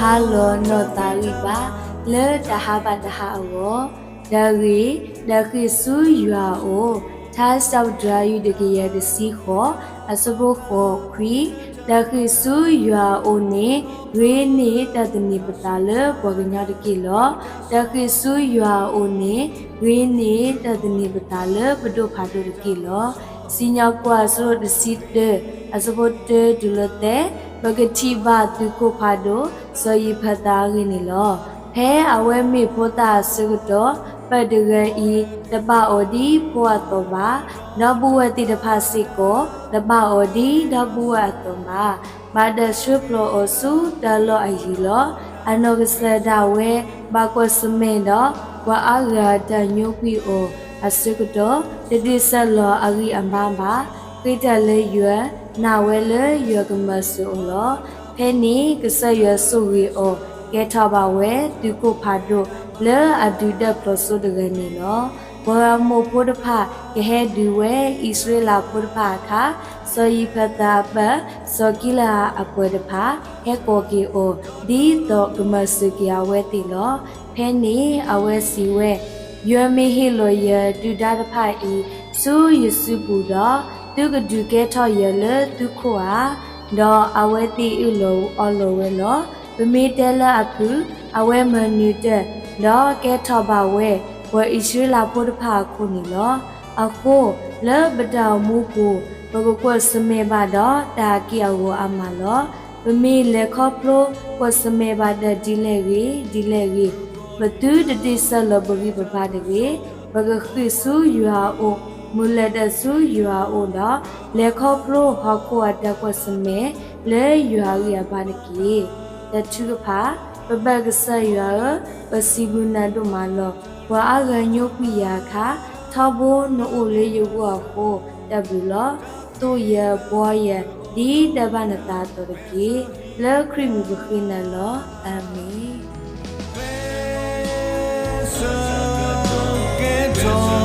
တဟးလီၤနီၢ်သးဂံၢ်ဘါ လၢတၢ်ဟးဘၣ်တဟးအဂီၢ်. တၢ်ဂ့ၢ်, တၢ်ဃ့ၢ်ဆူယွၤအအိၣ်, ထါစံးပတြၢၤ ယုၢ်တကယၤတဆံဃိး, အဆၢဖိဃိးခွံ, တၢ်ဃ့ၢ်ဆူယွၤအအိၣ်န့ၣ် ဂ့ၤန့ၢ်တၢ်သန့ၤပသးလၢပှၤကညီတက့ၢ်လီၤ. တၢ်ဃ့ၢ်ဆူယွၤအအိၣ်န့ၣ် ဂ့ၤန့ၢ်တၢ်သန့ၤပသးလၢပဒိၣ်ဖးဒိၣ်တက့ၢ်လီၤ. စံၣ်ညီၣ်ကွီၢ်အဆၢဒိၣ်တဆံတၢ, အဆၢဖိတၢတုၤလၢသၢ, ပကထံၣ်ဘၣ်သုးခိၣ်ဖးဒိၣ် စီၤယံးဖသးအဂ့ၢ်န့ၣ်လီၤ. ဖဲအဝဲမ့ၢ်ဖိသၣ်အဆၢကတီၢ်, ပၢ်တဂၤအံၤ တဘၣ်အီၤဒ်ဖိအသိးဘၣ်, ဒီပုၢ်ဝဲၢ်သ့ၣ်တဖၣ်စ့ၢ်ကီး တဘၣ်အီၤဒ်ဒီပုၢ်ဝဲၢ်အသိးဘၣ်, ဘၣ်တၢ်ဆှၢဖျိးအီၤဆူတၢ်လီၢ်အယံၤလီၤ. အနီၢ်ကစၢ်ဒၣ်ဝဲ ဘၣ်ကွၢ်ဆၢၣ်မဲာ်ဒီး ပှၤအါဂၤတၢ်ညိကွံာ်အီၤအဆၢကတီၢ်, တဒုးဆဲးလီၤအဂံၢ်အဘါဘၣ်. ဃ့တၢ်လၢယွၤ, နာ်ဝဲလၢယွၤကမၤစၢၤအီၤလီၤ. ဖဲန့ၣ် ကစၢ်ယွၤဆိၣ်ဂ့ၤအီၤ ကဲထီၣ်ဘၣ်ဝဲ သုးခိၣ်ဖးဒိၣ်လၢအဒုးဒၢဖျိးစိတဂၤန့ၣ်လီၤ. ပှၤဂီၢ်မုၢ်ဖိတဖၣ် ကဟဲဒုးဝဲအံၣ်စရ့လးဖိတဖၣ်အခါ, စီၤယံးဖသးအပၢ် စီၤကံလအၤအပှၤတဖၣ် ဟဲကိးက့ၤအီၤ ဒ်သိးကမၤစၢၤက့ၤအဝဲသ့ၣ်လီၤ. ဖဲန့ၣ်အဝဲစံးဝဲ, ယွၤမ့ၢ်ဟ့ၣ်လီၤယၤဒုၣ်ဒါတဖၣ်အံၤ ဆူယစုပူၤဒီး, သုကဒုးကဲထီၣ်ယၤလၢသုခိၣ်ဧါ. ဒီးအဝဲသ့ၣ်အၢၣ်လီၤအီလီၤဝဲလီၤ. ပမ့ၢ်တဲလၢအဖုၣ်, အဝဲမၤနၢၤတၢ်, ဒီးကဲထီၣ်ဘၣ်ဝဲ ပှၤအံၣ်စရ့လးဖိတဖၣ်အခိၣ်န့ၣ်လီၤ. အဃိ, လၢပတၢ်အိၣ်မူပူၤ ပကကွၢ်ဆၢၣ်မဲာ်ဘၣ်ဒီးတၢ်အက့ၢ်အဂီၤအါမးလီၤ. ပမ့ၢ်လဲၤခီဖျိကွၢ်ဆၢၣ်မဲာ်ဘၣ်တၢ်ဒ်လဲၣ်ဂ့ၤဒ်လဲၣ်ဂ့ၤ, ပသုတဒုးဆဲးလီၤပဂံၢ်ပဘါတဂ့ၤ. ပကဃ့ၢ်ဆူယွၤအအိၣ်, မုၢ်လၢ်တၢ်ဆူယွၤအအိၣ်ဒီး, လဲၤခီဖျိဟီၣ်ခိၣ်အတၢ်ကွၢ်ဆၢၣ်မဲာ် လၢယွၤအဂံၢ်အဘါတက့ၢ်. တၢ်ထုကဖၣ်, ပၢ်ကစၢ်ယွၤဧၢ, ပစံးဘျုးနၤဒိၣ်မးလီၤ. ပှၤအါဂၤညိကွံာ်ယၤအခါ, ထီဘိနအိၣ်လၢယဂီၢ်အဃိ, တၢ်ဘျုးလီၤ. သိၣ်ယၤဘှီယၤ ဒ်တၢ်ဘၣ်နသးအသိးတက့ၢ်. လၢခရံာ်မံၤပဃ့နၤလီၤ. အၤမ့ၣ်.